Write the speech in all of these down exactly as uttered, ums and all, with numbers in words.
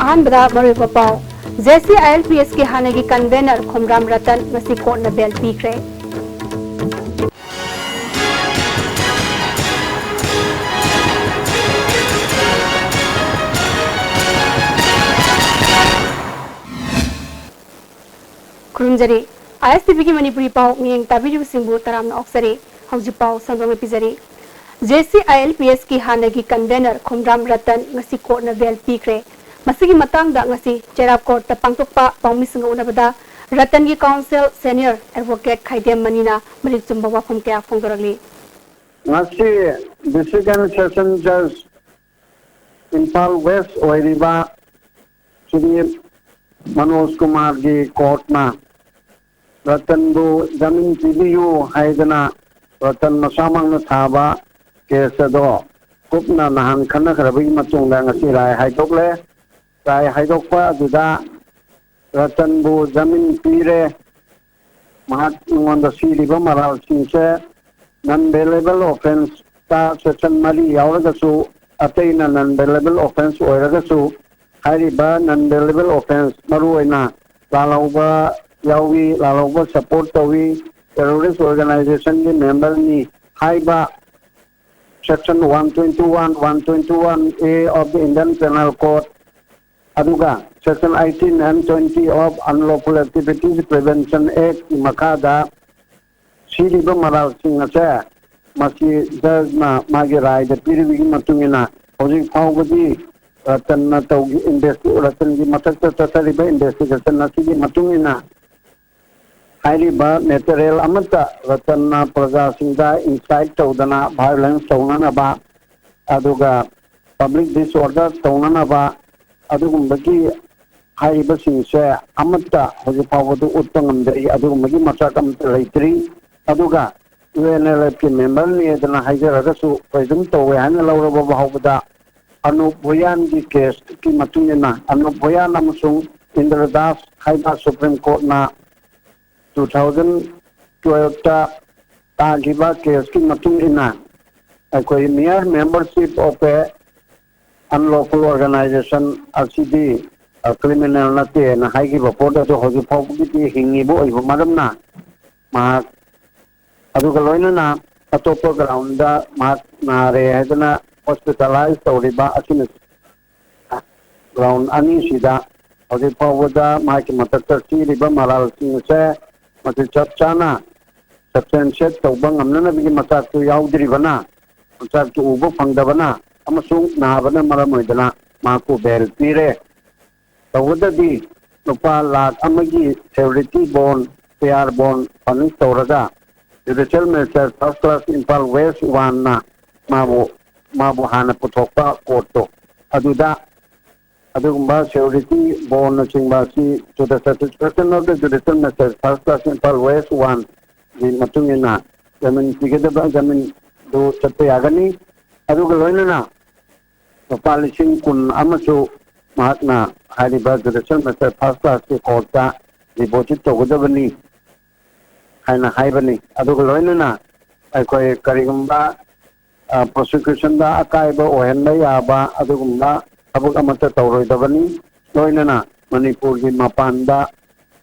ꯑꯍꯥꯟꯕꯗ ꯃꯔꯨꯑꯣꯏꯕ ꯄꯥꯎ꯫ J C I L P ꯑꯦꯁꯀꯤ ꯍꯥꯟꯅꯒꯤ ꯀꯟꯚꯦꯅꯔ ꯈꯣꯝꯗ꯭ꯔꯥꯝ ꯔꯇꯟ ꯉꯁꯤ ꯀꯣꯔꯠꯅ ꯕꯦꯜ ꯄꯤꯈ꯭ꯔꯦ꯫ ꯈꯨꯔꯨꯝꯖꯔꯤ꯫ ꯑꯥꯏ ꯑꯦꯁ ꯇꯤ ꯚꯤꯒꯤ ꯃꯅꯤꯄꯨꯔꯤ ꯄꯥꯎ ꯃꯤꯠꯌꯦꯡ ꯇꯥꯕꯤꯔꯤꯕꯁꯤꯡꯕꯨ ꯇꯔꯥꯝꯅ ꯑꯣꯛꯆꯔꯤ꯫ ꯍꯧꯖꯤꯛ ꯄꯥꯎ ꯁꯟꯗꯣꯛꯅ ꯄꯤꯖꯔꯤ꯫ J C I L P ꯑꯦꯁꯀꯤ ꯍꯥꯟꯅꯒꯤ ꯀꯟꯚꯦꯅꯔ ꯈꯣꯝꯗ꯭ꯔꯥꯝ ꯔꯇꯟ ꯉꯁꯤ ꯀꯣꯔꯠꯅ ꯕꯦꯜ ꯄꯤꯈ꯭ꯔꯦ꯫ ꯃꯁꯤꯒꯤ ꯃꯇꯥꯡꯗ ꯉꯁꯤ ꯆꯩꯔꯥꯛ ꯀꯣꯔꯠꯇ ꯄꯥꯡꯊꯣꯛꯄ ꯄꯥꯎꯃꯤꯁꯤꯡꯒ ꯎꯅꯕꯗ ꯔꯇꯟꯒꯤ ꯀꯥꯎꯟꯁꯤꯜ ꯁꯦꯅꯤꯌꯔ ꯑꯦꯗꯚꯣꯀꯦꯠ ꯈꯥꯏꯗꯦꯝ ꯃꯅꯤꯅ ꯃꯔꯤꯛ ꯆꯨꯝꯕ ꯋꯥꯐꯝ ꯀꯌꯥ ꯐꯣꯡꯗꯣꯔꯛꯂꯤ꯫ ꯉꯁꯤ ꯗꯤꯁꯇ꯭ꯔꯤꯛ ꯑꯦꯟ ꯁꯦꯁꯟ ꯖꯖ ꯏꯝꯐꯥꯜ ꯋꯦꯁ ꯑꯣꯏꯔꯤꯕ ꯁ꯭ꯔꯤ ꯃꯅꯣꯖ ꯀꯨꯃꯥꯔꯒꯤ ꯀꯣꯔꯠꯅ ꯔꯇꯟꯕꯨ ꯖꯥꯃꯤꯟ ꯄꯤꯕꯤꯌꯨ ꯍꯥꯏꯗꯅ ꯔꯇꯟ ꯃꯁꯥꯃꯛꯅ ꯊꯥꯕ ꯀꯦꯁ ꯑꯗꯣ ꯀꯨꯞꯅ ꯅꯍꯥꯟ ꯈꯟꯅꯈ꯭ꯔꯕꯒꯤ ꯃꯇꯨꯡꯗ ꯉꯁꯤ ꯔꯥꯏ ꯍꯥꯏꯗꯣꯛꯂꯦ꯫ ꯔꯥꯏ ꯍꯥꯏꯗꯣꯛꯄ ꯑꯗꯨꯗ ꯔꯇꯟꯕꯨ ꯖꯥꯃꯤꯟ ꯄꯤꯔꯦ꯫ ꯃꯍꯥꯛ, ꯃꯉꯣꯟꯗ ꯁꯤꯔꯤꯕ ꯃꯔꯥꯜꯁꯤꯡꯁꯦ ꯅꯟ ꯕꯦꯂꯦꯕꯜ ꯑꯣꯐꯦꯟꯁꯇ ꯁꯦꯛꯁꯟ ꯃꯔꯤ ꯌꯥꯎꯔꯒꯁꯨ, ꯑꯇꯩꯅ ꯅꯟ ꯕꯦꯂꯦꯕꯜ ꯑꯣꯐꯦꯟꯁ ꯑꯣꯏꯔꯒꯁꯨ, ꯍꯥꯏꯔꯤꯕ ꯅꯟ ꯕꯦꯂꯦꯕꯜ ꯑꯣꯐꯦꯟꯁ, ꯃꯔꯨꯑꯣꯏꯅ ꯂꯥꯜꯍꯧꯕ ꯌꯥꯎꯏ, ꯂꯥꯜꯍꯧꯕ ꯁꯄꯣꯔꯠ ꯇꯧꯏ, ꯇꯦꯔꯣꯔꯤꯁ ꯑꯣꯔꯒꯅꯥꯏꯖꯦꯁꯟꯒꯤ ꯃꯦꯝꯕꯔꯅꯤ ꯍꯥꯏꯕ section one twenty-one, one twenty-one A of the Indian Penal Code, ꯑꯗꯨꯒ section eighteen and twenty of Unlawful Activities Prevention Act ꯀꯤ ꯃꯈꯥꯗ ꯁꯤꯔꯤꯕ ꯃꯔꯥꯜꯁꯤꯡ ꯑꯁꯦ ꯃꯁꯤ ꯖꯖꯅ ꯃꯥꯒꯤ ꯔꯥꯏꯗ ꯄꯤꯔꯤꯕꯒꯤ ꯃꯇꯨꯡ ꯏꯟꯅ ꯍꯧꯖꯤꯛ ꯐꯥꯎꯕꯗꯤ ꯔꯇꯟꯅ ꯇꯧꯈꯤ-, ꯏꯟꯚꯦꯁꯇꯤ-, ꯔꯇꯟꯒꯤ ꯃꯊꯛꯇ ꯆꯠꯊꯔꯤꯕ ꯏꯟꯚꯦꯁꯇꯤꯒꯦꯁꯟ ꯑꯁꯤꯒꯤ ꯃꯇꯨꯡ ꯏꯟꯅ ꯍꯥꯏꯔꯤꯕ ꯃꯦꯇꯔꯤꯌꯦꯜ ꯑꯃꯠꯇ ꯔꯇꯟꯅ ꯄ꯭ꯔꯖꯥꯁꯤꯡꯗ ꯏꯟꯁꯥꯏꯠ ꯇꯧꯗꯅ ꯚꯥꯏꯑꯣꯂꯦꯟꯁ ꯇꯧꯅꯅꯕ, ꯑꯗꯨꯒ ꯄꯕ꯭ꯂꯤꯛ ꯗꯤꯁꯑꯣꯔꯗꯔ ꯇꯧꯅꯅꯕ, ꯑꯗꯨꯒꯨꯝꯕꯒꯤ ꯍꯥꯏꯔꯤꯕꯁꯤꯡꯁꯦ ꯑꯃꯠꯇ ꯍꯧꯖꯤꯛ ꯐꯥꯎꯕꯗ ꯎꯠꯄ ꯉꯝꯗ꯭ꯔꯤ, ꯑꯗꯨꯒꯨꯝꯕꯒꯤ ꯃꯁꯛ ꯑꯃꯠꯇ ꯂꯩꯇ꯭ꯔꯤ꯫ ꯑꯗꯨꯒ ꯌꯨ ꯑꯦꯟ ꯑꯦꯜ ꯑꯦꯐꯀꯤ ꯃꯦꯝꯕꯔꯅꯤ ꯍꯥꯏꯗꯅ ꯍꯥꯏꯖꯔꯒꯁꯨ, ꯀꯔꯤꯒꯨꯝ ꯇꯧꯋꯦ ꯍꯥꯏꯅ ꯂꯧꯔꯕ ꯐꯥꯎꯕꯗ, ꯑꯅꯨꯞ ꯚꯨꯌꯥꯟꯒꯤ ꯀꯦꯁꯀꯤ ꯃꯇꯨꯡ ꯏꯟꯅ, ꯑꯅꯨꯞ ꯚꯨꯌꯥꯟ ꯑꯃꯁꯨꯡ ꯏꯟꯗ꯭ꯔ ꯗꯥꯁ ꯍꯥꯏꯕ ꯁꯨꯄ꯭ꯔꯤꯝ ꯀꯣꯔꯠꯅ two thousand twelve ꯇ ꯇꯥꯈꯤꯕ ꯀꯦꯁꯀꯤ ꯃꯇꯨꯡ ꯏꯟꯅ, ꯑꯩꯈꯣꯏ mere membership of a unlawful organization ꯑꯁꯤꯗꯤ ꯀ꯭ꯔꯤꯃꯤꯅꯦꯜ ꯅꯠꯇꯦꯅ ꯍꯥꯏꯈꯤꯕ ꯄꯣꯠ ꯑꯗꯨ ꯍꯧꯖꯤꯛ ꯐꯥꯎꯕꯒꯤꯗꯤ ꯍꯤꯡꯉꯤꯕ ꯑꯣꯏꯕ ꯃꯔꯝꯅ ꯃꯍꯥꯛ, ꯑꯗꯨꯒ ꯂꯣꯏꯅꯅ ꯑꯇꯣꯞꯄ ꯒ꯭ꯔꯥꯎꯟꯗ ꯃꯍꯥꯛ ꯅꯥꯔꯦ ꯍꯥꯏꯗꯨꯅ ꯍꯣꯁꯄꯤꯇꯥꯂꯥꯏꯖ ꯇꯧꯔꯤꯕ ꯑꯁꯤꯅ ꯒ꯭ꯔꯥꯎꯟ ꯑꯅꯤꯁꯤꯗ ꯍꯧꯖꯤꯛ ꯐꯥꯎꯕꯗ ꯃꯍꯥꯛꯀꯤ ꯃꯊꯛꯇ ꯆꯦꯜꯂꯤꯕ ꯃꯔꯥꯜꯁꯤꯡ ꯑꯁꯦ ꯃꯁꯤ ꯆꯞ ꯆꯥꯅ ꯁꯕꯁꯇꯦꯟꯁꯤꯌꯦꯠ ꯇꯧꯕ ꯉꯝꯅꯅꯕꯒꯤ ꯃꯆꯥꯛꯇꯨ ꯌꯥꯎꯗ꯭ꯔꯤꯕꯅ, ꯃꯆꯥꯛꯇꯨ ꯎꯕ ꯐꯪꯗꯕꯅ ꯑꯃꯁꯨꯡ ꯅꯥꯕꯅ ꯃꯔꯝ ꯑꯣꯏꯗꯨꯅ ꯃꯍꯥꯛꯄꯨ ꯕꯦꯜ ꯄꯤꯔꯦ꯫ ꯇꯧꯕꯗꯗꯤ ꯂꯨꯄꯥ ꯂꯥꯈ ꯑꯃꯒꯤ ꯁꯦꯀ꯭ꯌꯨꯔꯤꯇꯤ ꯕꯣꯟ, ꯄꯤ ꯑꯥꯔ ꯕꯣꯟ ꯐꯔꯅꯤꯁ ꯇꯧꯔꯒ judicial magistrate first class Imphal west ꯋꯥꯟꯅ ꯃꯥꯕꯨ, ꯃꯥꯕꯨ ꯍꯥꯟꯅ ꯄꯨꯊꯣꯛꯄ ꯀꯣꯔꯠꯇꯣ ꯑꯗꯨꯗ ꯑꯗꯨꯒꯨꯝꯕ ꯁꯦꯀ꯭ꯌꯨꯔꯤꯇꯤ ꯕꯣꯟꯅꯆꯤꯡꯕ ꯑꯁꯤ to the satisfaction of the judicial magistrate first class Imphal West one ꯒꯤ ꯃꯇꯨꯡ ꯏꯟꯅ ꯖꯥꯃꯤꯟ ꯄꯤꯒꯗꯕ, ꯖꯥꯃꯤꯟꯗꯨ ꯆꯠꯄ ꯌꯥꯒꯅꯤ꯫ ꯑꯗꯨꯒ ꯂꯣꯏꯅꯅ ꯂꯨꯄꯥ ꯂꯤꯁꯤꯡ ꯀꯨꯟ ꯑꯃꯁꯨ ꯃꯍꯥꯛꯅ ꯍꯥꯏꯔꯤꯕ ꯖꯨꯗꯤꯁꯤꯌꯦꯜ ꯃꯦꯖꯤꯁꯇ꯭ꯔꯦꯠ ꯐꯥꯔꯁ ꯀ꯭ꯂꯥꯁꯀꯤ ꯀꯣꯔꯠꯇ ꯗꯤꯄꯣꯖꯤꯠ ꯇꯧꯒꯗꯕꯅꯤ ꯍꯥꯏꯅ ꯍꯥꯏꯕꯅꯤ꯫ ꯑꯗꯨꯒ ꯂꯣꯏꯅꯅ ꯑꯩꯈꯣꯏ ꯀꯔꯤꯒꯨꯝꯕ ꯄ꯭ꯔꯣꯁꯤꯀ꯭ꯌꯨꯁꯟꯗ ꯑꯀꯥꯏꯕ ꯑꯣꯏꯍꯟꯕ ꯌꯥꯕ ꯑꯗꯨꯒꯨꯝꯕ ꯊꯕꯛ ꯑꯃꯠꯇ ꯇꯧꯔꯣꯏꯗꯕꯅꯤ꯫ ꯂꯣꯏꯅꯅ ꯃꯅꯤꯄꯨꯔꯒꯤ ꯃꯄꯥꯟꯗ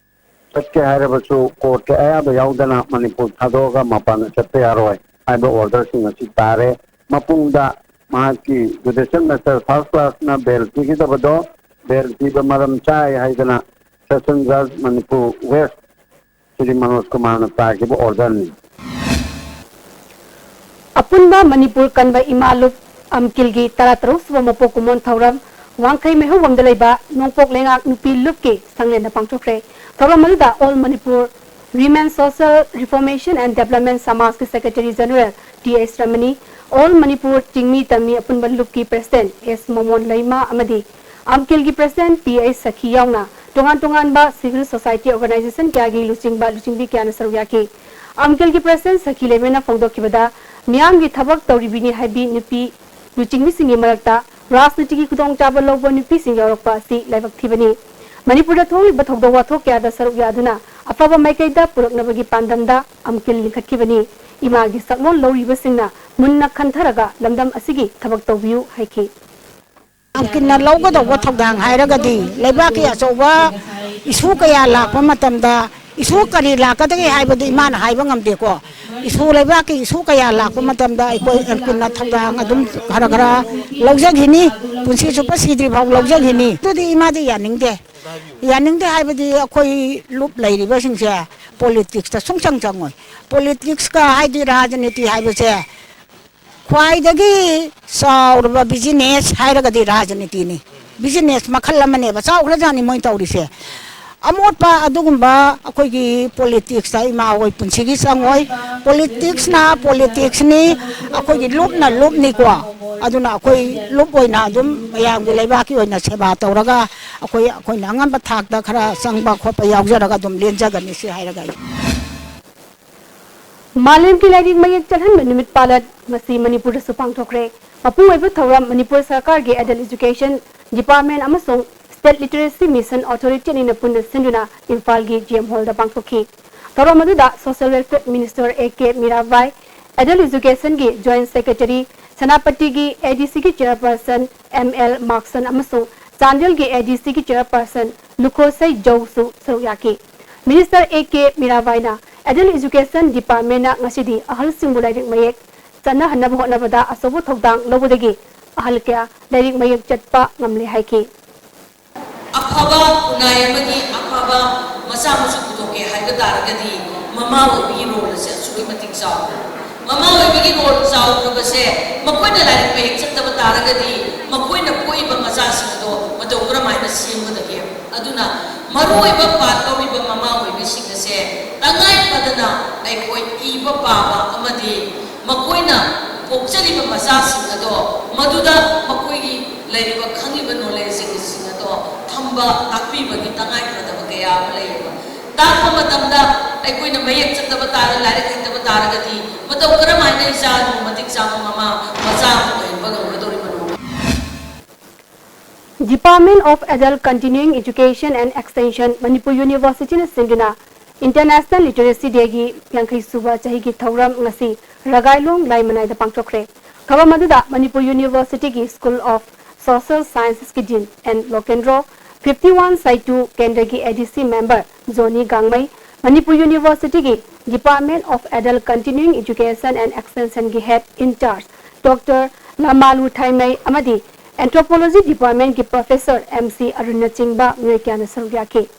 ꯆꯠꯀꯦ ꯍꯥꯏꯔꯕꯁꯨ ꯀꯣꯔꯠꯀꯤ ꯑꯌꯥꯕ ꯌꯥꯎꯗꯅ ꯃꯅꯤꯄꯨꯔ ꯊꯥꯗꯣꯛꯑꯒ ꯃꯄꯥꯟꯗ ꯆꯠꯄ ꯌꯥꯔꯣꯏ ꯍꯥꯏꯕ ꯑꯣꯔꯗꯔꯁꯤꯡ ꯑꯁꯤ ꯇꯥꯔꯦ꯫ ꯃꯄꯨꯡꯗ ꯃꯍꯥꯛꯀꯤ ꯖꯨꯗꯤꯁꯤꯌꯦꯜ ꯃꯦꯖꯤꯁꯇ꯭ꯔꯦꯠ ꯐꯥꯔꯁ ꯀ꯭ꯂꯥꯁꯅ ꯕꯦꯜ ꯄꯤꯒꯗꯕꯗꯣ ꯕꯦꯜ ꯄꯤꯕ ꯃꯔꯝ ꯆꯥꯏ ꯍꯥꯏꯗꯅ ꯁꯦꯁꯟ ꯖꯖ ꯃꯅꯤꯄꯨꯔ ꯋꯦꯁ ꯁ꯭ꯔꯤ ꯃꯅꯣꯖ ꯀꯨꯃꯥꯔꯅ ꯇꯥꯈꯤꯕ ꯑꯣꯔꯗꯔꯅꯤ꯫ ꯑꯄꯨꯟꯕ ꯃꯅꯤꯄꯨꯔ ꯀꯟꯕ ꯏꯃꯥ ꯂꯨꯞ ꯑꯝꯀꯤꯜꯒꯤ ꯇꯔꯥꯇꯔꯨꯛ ꯁꯨꯕ ꯃꯄꯣꯛ ꯀꯨꯝꯑꯣꯟ ꯊꯧꯔꯝ ꯋꯥꯡꯈꯩ ꯃꯩꯍꯧꯕꯝꯗ ꯂꯩꯕ ꯅꯣꯡꯄꯣꯛ ꯂꯩꯉꯥꯛ ꯅꯨꯄꯤ ꯂꯨꯞꯀꯤ ꯁꯪꯂꯦꯟꯗ ꯄꯥꯡꯊꯣꯛꯈ꯭ꯔꯦ꯫ ꯊꯧꯔꯝ ꯑꯗꯨꯗ All Manipur Women Social Reformation and Development ꯁꯃꯥꯖꯀꯤ ꯁꯦꯀ꯭ꯔꯦꯇꯔꯤ ꯖꯦꯅꯔꯦꯜ ꯇꯤ ꯑꯩꯆ ꯔꯃꯅꯤ, All Manipur ꯆꯤꯡꯃꯤ ꯇꯝꯃꯤ ꯑꯄꯨꯟꯕ ꯂꯨꯞꯀꯤ ꯄ꯭ꯔꯦꯁꯤꯗꯦꯟꯠ ꯑꯦꯁ ꯃꯣꯃꯣꯟ ꯂꯩꯃ ꯑꯃꯗꯤ ꯑꯝꯀꯤꯜꯒꯤ ꯄ꯭ꯔꯦꯁꯤꯗꯦꯟꯠ ꯄꯤ ꯑꯩꯆ ꯁꯈꯤ ꯌꯥꯎꯅ ꯇꯣꯉꯥꯟ ꯇꯣꯉꯥꯟꯕ ꯁꯤꯚꯤꯜ ꯁꯣꯁꯥꯏꯇꯤ ꯑꯣꯔꯒꯅꯥꯏꯖꯦꯁꯟ ꯀꯌꯥꯒꯤ ꯂꯨꯆꯤꯡꯕ ꯂꯨꯆꯤꯡꯕꯤ ꯀꯌꯥꯅ ꯁꯔꯨꯛ ꯌꯥꯈꯤ꯫ ꯑꯝꯀꯤꯜꯒꯤ ꯄ꯭ꯔꯦꯁꯤꯗꯦꯟꯠ ꯁꯈꯤ ꯂꯩꯃꯅ ꯐꯣꯡꯗꯣꯛꯈꯤꯕꯗ, ꯃꯤꯌꯥꯝꯒꯤ ꯊꯕꯛ ꯇꯧꯔꯤꯕꯤꯅꯤ ꯍꯥꯏꯕꯤ ꯅꯨꯄꯤ ꯂꯨꯆꯤꯡꯕꯤꯁꯤꯡꯒꯤ ꯃꯔꯛꯇ ꯔꯥꯖꯅꯤꯇꯤꯒꯤ ꯈꯨꯗꯣꯡꯆꯥꯕ ꯂꯧꯕ ꯅꯨꯄꯤꯁꯤꯡ ꯌꯥꯎꯔꯛꯄ ꯑꯁꯤ ꯂꯥꯏꯕꯛ ꯊꯤꯕꯅꯤ꯫ ꯃꯅꯤꯄꯨꯔꯗ ꯊꯣꯛꯂꯤꯕ ꯊꯧꯗꯣꯛ ꯋꯥꯊꯣꯛ ꯀꯌꯥꯗ ꯁꯔꯨꯛ ꯌꯥꯗꯨꯅ ꯑꯐꯕ ꯃꯥꯏꯀꯩꯗ ꯄꯨꯔꯛꯅꯕꯒꯤ ꯄꯥꯟꯗꯝꯗ ꯑꯝꯀꯤꯜ ꯂꯤꯡꯈꯠꯈꯤꯕꯅꯤ꯫ ꯏꯃꯥꯒꯤ ꯁꯛꯂꯣꯟ ꯂꯧꯔꯤꯕꯁꯤꯡꯅ ꯃꯨꯟꯅ ꯈꯟꯊꯔꯒ ꯂꯝꯗꯝ ꯑꯁꯤꯒꯤ ꯊꯕꯛ ꯇꯧꯕꯤꯌꯨ ꯍꯥꯏꯈꯤ꯫ ꯌꯥꯝ ꯀꯤꯟꯅ ꯂꯧꯒꯗꯧꯕ ꯊꯧꯗꯥꯡ ꯍꯥꯏꯔꯒꯗꯤ ꯂꯩꯕꯥꯛꯀꯤ ꯑꯆꯧꯕ ꯏꯁꯨ ꯀꯌꯥ ꯂꯥꯛꯄ ꯃꯇꯝꯗ ꯏꯁꯨ ꯀꯔꯤ ꯂꯥꯛꯀꯗꯒꯦ ꯍꯥꯏꯕꯗꯨ ꯏꯃꯥꯅ ꯍꯥꯏꯕ ꯉꯝꯗꯦꯀꯣ꯫ ꯏꯁꯨ ꯂꯩꯕꯥꯛꯀꯤ ꯏꯁꯨ ꯀꯌꯥ ꯂꯥꯛꯄ ꯃꯇꯝꯗ ꯑꯩꯈꯣꯏ ꯌꯥꯝ ꯀꯤꯟꯅ ꯊꯧꯗꯥꯡ ꯑꯗꯨꯝ ꯈꯔ ꯈꯔ ꯂꯧꯖꯈꯤꯅꯤ, ꯄꯨꯟꯁꯤ ꯆꯨꯞꯄ ꯁꯤꯗ꯭ꯔꯤ ꯐꯥꯎ ꯂꯧꯖꯈꯤꯅꯤ꯫ ꯑꯗꯨꯗꯤ ꯏꯃꯥꯗꯤ ꯌꯥꯅꯤꯡꯗꯦ꯫ ꯌꯥꯅꯤꯡꯗꯦ ꯍꯥꯏꯕꯗꯤ ꯑꯩꯈꯣꯏ ꯂꯨꯞ ꯂꯩꯔꯤꯕꯁꯤꯡꯁꯦ ꯄꯣꯂꯤꯇꯤꯛꯁꯇ ꯁꯨꯡꯆꯪ ꯆꯪꯉꯣꯏ꯫ ꯄꯣꯂꯤꯇꯤꯛꯁꯀ ꯍꯥꯏꯗꯤ ꯔꯥꯖꯅꯤꯇꯤ ꯍꯥꯏꯕꯁꯦ ꯈ꯭ꯋꯥꯏꯗꯒꯤ ꯆꯥꯎꯔꯕ ꯕꯤꯖꯤꯅꯦꯁ ꯍꯥꯏꯔꯒꯗꯤ ꯔꯥꯖꯅꯤꯇꯤꯅꯤ꯫ ꯕꯤꯖꯤꯅꯦꯁ ꯃꯈꯜ ꯑꯃꯅꯦꯕ, ꯆꯥꯎꯈ꯭ꯔꯖꯥꯠꯅꯤ ꯃꯣꯏꯅ ꯇꯧꯔꯤꯁꯦ꯫ ꯑꯃꯣꯠꯄ ꯑꯗꯨꯒꯨꯝꯕ ꯑꯩꯈꯣꯏꯒꯤ ꯄꯣꯂꯤꯇꯤꯛꯁꯇ ꯏꯃꯥ ꯍꯣꯏ ꯄꯨꯟꯁꯤꯒꯤ ꯆꯪꯉꯣꯏ꯫ ꯄꯣꯂꯤꯇꯤꯛꯁꯅ ꯄꯣꯂꯤꯇꯤꯛꯁꯅꯤ, ꯑꯩꯈꯣꯏꯒꯤ ꯂꯨꯞꯅ ꯂꯨꯞꯅꯤꯀꯣ꯫ ꯑꯗꯨꯅ ꯑꯩꯈꯣꯏ ꯂꯨꯞ ꯑꯣꯏꯅ ꯑꯗꯨꯝ ꯃꯌꯥꯝꯒꯤ ꯂꯩꯕꯥꯛꯀꯤ ꯑꯣꯏꯅ ꯁꯦꯕꯥ ꯇꯧꯔꯒ ꯑꯩꯈꯣꯏ, ꯑꯩꯈꯣꯏꯅ ꯑꯉꯝꯕ ꯊꯥꯛꯇ ꯈꯔ ꯆꯪꯕ ꯈꯣꯠꯄ ꯌꯥꯎꯖꯔꯒ ꯑꯗꯨꯝ ꯂꯦꯟꯖꯒꯅꯤ ꯁꯤ ꯍꯥꯏꯔꯒ ꯑꯩ ꯃꯥꯂꯦꯝꯒꯤ ꯂꯥꯏꯔꯤꯛ ꯃꯌꯦꯛ ꯆꯠꯍꯟꯕ ꯅꯨꯃꯤꯠ ꯄꯥꯂꯟ ꯉꯁꯤ ꯃꯅꯤꯄꯨꯔꯗꯁꯨ ꯄꯥꯡꯊꯣꯛꯈ꯭ꯔꯦ꯫ ꯃꯄꯨꯡ ꯑꯣꯏꯕ ꯊꯧꯔꯝ ꯃꯅꯤꯄꯨꯔ ꯁꯔꯀꯥꯔꯒꯤ Adult Education Department ꯑꯃꯁꯨꯡ State Literacy Mission Authority ꯑꯅꯤꯅ ꯄꯨꯟꯅ ꯁꯤꯟꯗꯨꯅ ꯏꯝꯐꯥꯜꯒꯤ G M Hall ꯗ ꯄꯥꯡꯊꯣꯛꯈꯤ꯫ ꯊꯧꯔꯝ ꯑꯗꯨꯗ Social Welfare Minister A K Mirabai, Adult Education ꯒꯤ Joint Secretary, ꯁꯦꯅꯥꯄꯇꯤꯒꯤ A D C ꯒꯤ Chairperson M L ꯃꯥꯛꯁꯟ ꯑꯃꯁꯨꯡ ꯆꯥꯟꯗꯦꯜꯒꯤ A D C ꯒꯤ Chairperson ꯂꯨꯈꯣꯁꯩ ꯖꯧꯁꯨ ꯁꯔꯨꯛ ꯌꯥꯈꯤ꯫ Minister A K ꯃꯤꯔꯥꯕꯥꯏꯅ Adult Education Department ꯅ ꯉꯁꯤꯗꯤ ꯑꯍꯜꯁꯤꯡꯕꯨ ꯂꯥꯏꯔꯤꯛ ꯃꯌꯦꯛ ꯆꯠꯅꯍꯟꯅꯕ ꯍꯣꯠꯅꯕꯗ ꯑꯆꯧꯕ ꯊꯧꯗꯥꯡ ꯂꯧꯕꯗꯒꯤ ꯑꯍꯜ ꯀꯌꯥ ꯂꯥꯏꯔꯤꯛ ꯃꯌꯦꯛ ꯆꯠꯄ ꯉꯝꯂꯦ ꯍꯥꯏꯈꯤ꯫ ꯑꯐꯕ ꯈꯨꯟꯅꯥꯏ ꯑꯃꯒꯤ ꯑꯐꯕ ꯃꯆꯥ ꯃꯁꯨ ꯄꯨꯊꯣꯛꯀꯦ ꯍꯥꯏꯕ ꯇꯥꯔꯒꯗꯤ ꯃꯃꯥ ꯑꯣꯏꯕꯒꯤ role ꯑꯁꯤ ꯑꯁꯨꯛꯀꯤ ꯃꯇꯤꯛ ꯆꯥꯎꯏ꯫ ꯃꯃꯥ ꯑꯣꯏꯕꯒꯤ role ꯆꯥꯎꯔꯕꯁꯦ ꯃꯈꯣꯏꯅ ꯂꯥꯏꯔꯤꯛ ꯃꯌꯦꯛ ꯆꯠꯇꯕ ꯇꯥꯔꯒꯗꯤ ꯃꯈꯣꯏꯅ ꯄꯣꯛꯏꯕ ꯃꯆꯥꯁꯤꯡ ꯑꯗꯣ ꯃꯇꯧ ꯀꯔꯝꯍꯥꯏꯅ ꯁꯦꯝꯒꯗꯒꯦ? ꯑꯗꯨꯅ ꯃꯔꯨꯑꯣꯏꯕ part ꯂꯧꯔꯤꯕ ꯃꯃꯥ ꯑꯣꯏꯕꯤꯁꯤꯡ ꯑꯁꯦ ꯇꯉꯥꯏ ꯐꯗꯅ ꯑꯩꯈꯣꯏ ꯏꯕ ꯄꯥꯕ ꯑꯃꯗꯤ ꯃꯈꯣꯏꯅ ꯄꯣꯛꯆꯔꯤꯕ ꯃꯆꯥꯁꯤꯡ ꯑꯗꯣ ꯃꯗꯨꯗ ꯃꯈꯣꯏꯒꯤ ꯂꯩꯔꯤꯕ ꯈꯪꯉꯤꯕ knowledge ꯁꯤꯡ ꯑꯗꯣ ꯊꯝꯕ ꯇꯥꯛꯄꯤꯕꯒꯤ ꯇꯉꯥꯏ ꯐꯗꯕ ꯀꯌꯥ ꯑꯃ ꯂꯩꯌꯦꯕ꯫ ꯇꯥꯛꯄ ꯃꯇꯝꯗ ꯑꯩꯈꯣꯏꯅ ꯃꯌꯦꯛ ꯆꯠꯇꯕ ꯇꯥꯔ-, ꯂꯥꯏꯔꯤꯛ ꯍꯩꯇꯕ ꯇꯥꯔꯒꯗꯤ ꯃꯇꯧ ꯀꯔꯝꯍꯥꯏꯅ ꯏꯆꯥ ꯑꯗꯨꯕꯨ ꯃꯇꯤꯛ ꯆꯥꯕ ꯃꯃꯥ ꯃꯆꯥ ꯑꯃ ꯑꯣꯏꯍꯟꯕ ꯉꯝꯒꯗꯧꯔꯤꯕꯅꯣ? Department of Adult Continuing Education and Extension Manipur University ꯅ ꯁꯤꯟꯗꯨꯅ International Literacy Day ꯒꯤ ꯌꯥꯡꯈꯩ ꯁꯨꯕ ꯆꯍꯤꯒꯤ ꯊꯧꯔꯝ ꯉꯁꯤ ꯔꯒꯥꯏꯂꯣꯡ ꯂꯥꯏꯃꯅꯥꯏꯗ ꯄꯥꯡꯊꯣꯛꯈ꯭ꯔꯦ꯫ ꯊꯧꯔꯝ ꯑꯗꯨꯗ ꯃꯅꯤꯄꯨꯔ University ꯒꯤ School of Social Sciences ꯀꯤ Dean N Lokendro, fifty one Saitu ꯀꯦꯟꯗ꯭ꯔꯒꯤ A D C member Johnny ꯒꯥꯡꯃꯩ, Manipur University ꯒꯤ Department of Adult Continuing Education and Extension ꯒꯤ head in charge Doctor ꯂꯃꯥꯂꯨ ꯊꯥꯏꯃꯩ ꯑꯃꯗꯤ Anthropology Department ꯀꯤ Professor M C ꯑꯔꯨꯟꯅꯆꯤꯡꯕ ꯃꯤꯑꯣꯏ ꯀꯌꯥꯅ ꯁꯔꯨꯛ ꯌꯥꯈꯤ꯫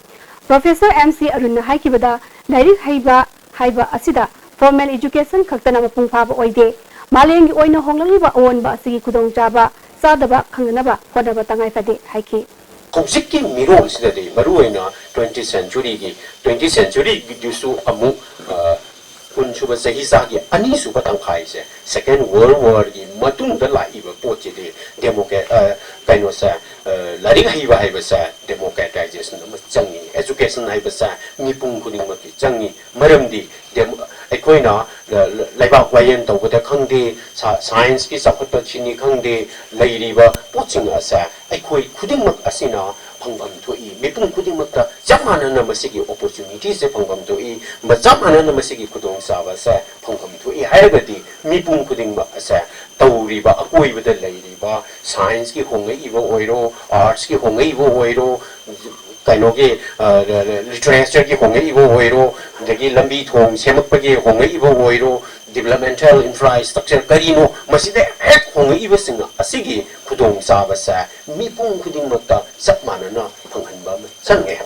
Professor M C ꯑꯔꯨꯟꯅ ꯍꯥꯏꯈꯤꯕꯗ, ꯂꯥꯏꯔꯤꯛ ꯍꯩꯕ ꯍꯥꯏꯕ ꯑꯁꯤꯗ formal education ꯈꯛꯇꯅ ꯃꯄꯨꯡ ꯐꯥꯕ ꯑꯣꯏꯗꯦ꯫ ꯃꯥꯂꯦꯝꯒꯤ ꯑꯣꯏꯅ ꯍꯣꯡꯂꯛꯂꯤꯕ ꯑꯑꯣꯟꯕ ꯑꯁꯤꯒꯤ ꯈꯨꯗꯣꯡꯆꯥꯕ ꯆꯥꯗꯕ ꯈꯪꯅꯅꯕ ꯍꯣꯠꯅꯕ ꯇꯉꯥꯏ ꯐꯗꯦ ꯍꯥꯏꯈꯤ꯫ ꯍꯧꯖꯤꯛꯀꯤ ꯃꯤꯔꯣꯜꯁꯤꯗꯗꯤ, ꯃꯔꯨꯑꯣꯏꯅ twenty century ꯒꯤ, twenty century ꯒꯤꯗꯨꯁꯨ ꯑꯃꯨꯛ, ꯑ, ꯀꯨꯟꯁꯨꯕ ꯆꯍꯤꯆꯥꯒꯤ ꯑꯅꯤꯁꯨꯕ ꯇꯪꯈꯥꯏꯁꯦ, Second World War ꯒꯤ ꯃꯇꯨꯡꯗ ꯂꯥꯛꯏꯕ ꯄꯣꯠꯁꯤꯗꯤ democrat-, ꯑ, ꯀꯩꯅꯣꯁꯦ, ꯑ, ꯂꯥꯏꯔꯤꯛ ꯍꯩꯕ ꯍꯥꯏꯕꯁꯦ democratization ꯑꯃ ꯆꯪꯉꯤ, education ꯍꯥꯏꯕꯁꯦ ꯃꯤꯄꯨꯝ ꯈꯨꯗꯤꯡꯃꯛꯀꯤ ꯆꯪꯉꯤ꯫ ꯃꯔꯝꯗꯤ dem-, ꯑꯩꯈꯣꯏꯅ, ꯑ, ꯂꯩꯕꯥꯛ ꯋꯥꯌꯦꯜ ꯇꯧꯕꯗ ꯈꯪꯗꯦ, ꯁꯥ-, science ꯀꯤ ꯆꯥꯎꯈꯠꯄꯁꯤꯅꯤ ꯈꯪꯗꯦ, ꯂꯩꯔꯤꯕ ꯄꯣꯠꯁꯤꯡ ꯑꯁꯦ ꯑꯩꯈꯣꯏ ꯈꯨꯗꯤꯡꯃꯛ ꯑꯁꯤꯅ ꯐꯪꯐꯝ ꯊꯣꯛꯏ, ꯃꯤꯄꯨꯝ ꯈꯨꯗꯤꯡꯃꯛꯇ ꯆꯞ ꯃꯥꯟꯅꯅ ꯃꯁꯤꯒꯤ opportunity ꯁꯦ ꯐꯪꯐꯝ ꯊꯣꯛꯏ, ꯆꯞ ꯃꯥꯟꯅꯅ ꯃꯁꯤꯒꯤ ꯈꯨꯗꯣꯡꯆꯥꯕꯁꯦ ꯐꯪꯐꯝ ꯊꯣꯛꯏ ꯍꯥꯏꯔꯒꯗꯤ, ꯃꯤꯄꯨꯝ ꯈꯨꯗꯤꯡꯃꯛ ꯑꯁꯦ ꯇꯧꯔꯤꯕ, ꯑꯀꯣꯏꯕꯗ ꯂꯩꯔꯤꯕ science ꯀꯤ ꯍꯣꯡꯂꯛꯏꯕ ꯑꯣꯏꯔꯣ, arts ꯀꯤ ꯍꯣꯡꯂꯛꯏꯕ ꯑꯣꯏꯔꯣ, ꯀꯩꯅꯣꯒꯤ, ꯑ, literature ꯒꯤ ꯍꯣꯡꯂꯛꯏꯕ ꯑꯣꯏꯔꯣ, ꯑꯗꯒꯤ ꯂꯝꯕꯤ ꯊꯣꯡ ꯁꯦꯝꯃꯛꯄꯒꯤ ꯍꯣꯡꯂꯛꯏꯕ ꯑꯣꯏꯔꯣ, developmental infrastructure ꯀꯔꯤꯅꯣ, ꯃꯁꯤꯗ ꯍꯦꯛ ꯍꯣꯡꯂꯛꯏꯕꯁꯤꯡ ꯑꯁꯤꯒꯤ ꯈꯨꯗꯣꯡꯆꯥꯕꯁꯦ ꯃꯤꯄꯨꯝ ꯈꯨꯗꯤꯡꯃꯛꯇ ꯆꯞ ꯃꯥꯟꯅꯅ ꯐꯪꯍꯟꯕ ꯑꯃ ꯆꯪꯉꯦ꯫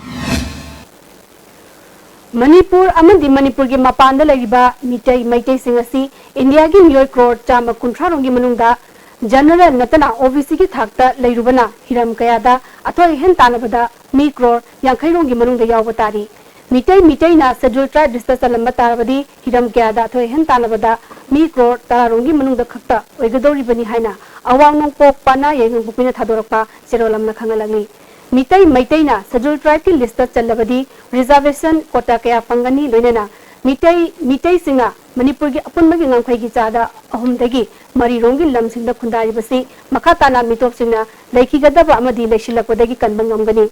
ꯃꯅꯤꯄꯨꯔ ꯑꯃꯗꯤ ꯃꯅꯤꯄꯨꯔꯒꯤ ꯃꯄꯥꯟꯗ ꯂꯩꯔꯤꯕ ꯃꯤꯇꯩ ꯃꯩꯇꯩꯁꯤꯡ ꯑꯁꯤ ꯏꯟꯗꯤꯌꯥꯒꯤ ꯃꯤꯑꯣꯏ ꯀ꯭ꯔꯣꯔ ꯆꯥꯝꯃ ꯀꯨꯟꯊ꯭ꯔꯥ ꯔꯣꯝꯒꯤ ꯃꯅꯨꯡꯗ general ꯅꯠꯇꯅ O B C ꯒꯤ ꯊꯥꯛꯇ ꯂꯩꯔꯨꯕꯅ ꯍꯤꯔꯝ ꯀꯌꯥꯗ ꯑꯊꯣꯏ ꯑꯍꯦꯟ ꯇꯥꯟꯅꯕꯗ ꯃꯤ ꯀ꯭ꯔꯣꯔ ꯌꯥꯡꯈꯩ ꯔꯣꯝꯒꯤ ꯃꯅꯨꯡꯗ ꯌꯥꯎꯕ ꯇꯥꯔꯤ꯫ ꯃꯤꯇꯩ ꯃꯤꯇꯩꯅ Scheduled Tribe list ꯇ ꯆꯜꯂꯝꯕ ꯇꯥꯔꯕꯗꯤ ꯍꯤꯔꯝ ꯀꯌꯥꯗ ꯑꯊꯣꯏ ꯑꯍꯦꯟ ꯇꯥꯟꯅꯕꯗ ꯃꯤ ꯀ꯭ꯔꯣꯔ ꯇꯔꯥ ꯔꯣꯝꯒꯤ ꯃꯅꯨꯡꯗ ꯈꯛꯇ ꯑꯣꯏꯒꯗꯧꯔꯤꯕꯅꯤ ꯍꯥꯏꯅ ꯑꯋꯥꯡ ꯅꯣꯡꯄꯣꯛ ꯄꯥꯅꯥ ꯌꯥꯏꯉꯪꯄꯣꯛꯄꯤꯅ ꯊꯥꯗꯣꯔꯛꯄ ꯆꯦꯔꯣꯜ ꯑꯃꯅ ꯈꯪꯍꯜꯂꯛꯂꯤ꯫ ꯃꯤꯇꯩ ꯃꯩꯇꯩꯅ Scheduled Tribe ꯀꯤ list ꯇ ꯆꯜꯂꯕꯗꯤ reservation quota ꯀꯌꯥ ꯐꯪꯒꯅꯤ, ꯂꯣꯏꯅꯅ ꯃꯤꯇꯩ ꯃꯤꯇꯩꯁꯤꯡꯅ ꯃꯅꯤꯄꯨꯔꯒꯤ ꯑꯄꯨꯟꯕꯒꯤ ꯉꯝꯈꯩꯒꯤ ꯆꯥꯗ ꯑꯍꯨꯝꯗꯒꯤ ꯃꯔꯤꯔꯣꯝꯒꯤ ꯂꯝꯁꯤꯡꯗ ꯈꯨꯟꯗꯥꯔꯤꯕꯁꯤ ꯃꯈꯥ ꯇꯥꯅ ꯃꯤꯇꯣꯞꯁꯤꯡꯅ ꯂꯩꯈꯤꯒꯗꯕ ꯑꯃꯗꯤ ꯂꯩꯁꯤꯜꯂꯛꯄꯗꯒꯤ ꯀꯟꯕ ꯉꯝꯒꯅꯤ꯫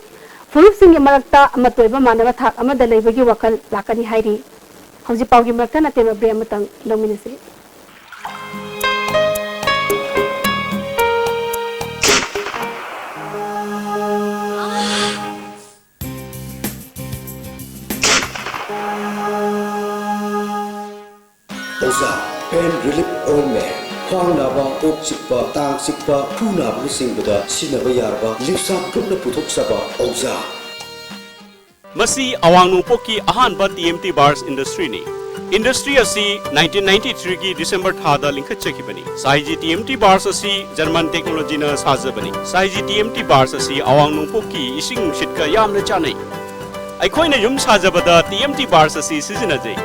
ꯐꯨꯔꯨꯞꯁꯤꯡꯒꯤ ꯃꯔꯛꯇ ꯑꯃꯠꯇ ꯑꯣꯏꯕ ꯃꯥꯟꯅꯕ ꯊꯥꯛ ꯑꯃꯗ ꯂꯩꯕꯒꯤ ꯋꯥꯈꯜ ꯂꯥꯛꯀꯅꯤ ꯍꯥꯏꯔꯤ꯫ ꯍꯧꯖꯤꯛ ꯄꯥꯎꯒꯤ ꯃꯔꯛꯇ ꯅꯇꯦꯝꯕ break ꯑꯃꯇꯪ ꯂꯧꯃꯤꯟꯅꯁꯤ꯫ Relief Ointment, ꯈ꯭ꯋꯥꯡ ꯅꯥꯕ, ꯀꯣꯛ ꯆꯤꯛꯄ, ꯇꯥꯡ ꯆꯤꯛꯄ, ꯈꯨ ꯅꯥꯕꯅꯆꯤꯡꯕꯗ ꯁꯤꯖꯤꯟꯅꯕ ꯌꯥꯔꯕ ꯂꯤꯞꯁꯥꯞ ꯒ꯭ꯔꯨꯞꯅ ꯄꯨꯊꯣꯛꯆꯕ ꯑꯣꯖꯥ꯫ ꯃꯁꯤ ꯑꯋꯥꯡ ꯅꯣꯡꯄꯣꯛꯀꯤ ꯑꯍꯥꯟꯕ ꯇꯤ ꯑꯦꯝ ꯇꯤ ꯕꯥꯔꯁ ꯏꯟꯗꯁꯇ꯭ꯔꯤꯅꯤ꯫ ꯏꯟꯗꯁꯇ꯭ꯔꯤ ꯑꯁꯤ ꯅꯥꯏꯟꯇꯤꯟ ꯅꯥꯏꯟꯇꯤ ꯊ꯭ꯔꯤꯒꯤ ꯗꯤꯁꯦꯝꯕꯔ ꯊꯥꯗ ꯂꯤꯡꯈꯠꯆꯈꯤꯕꯅꯤ꯫ ꯁꯥꯏꯖꯤ ꯇꯤ ꯑꯦꯝ ꯇꯤ ꯕꯥꯔꯁ ꯑꯁꯤ ꯖꯔꯃꯟ ꯇꯦꯛꯅꯣꯂꯣꯖꯤꯅ ꯁꯥꯖꯕꯅꯤ꯫ ꯁꯥꯏꯖꯤ ꯇꯤ ꯑꯦꯝ ꯇꯤ ꯕꯥꯔꯁ ꯑꯁꯤ ꯑꯋꯥꯡ ꯅꯣꯡꯄꯣꯛꯀꯤ ꯏꯁꯤꯡ ꯅꯨꯡꯁꯤꯠꯀ ꯌꯥꯝꯅ ꯆꯥꯟꯅꯩ꯫ ꯑꯩꯈꯣꯏꯅ ꯌꯨꯝ ꯁꯥꯖꯕꯗ ꯇꯤ ꯑꯦꯝ ꯇꯤ ꯕꯥꯔꯁ ꯑꯁꯤ ꯁꯤꯖꯤꯟꯅꯖꯩ꯫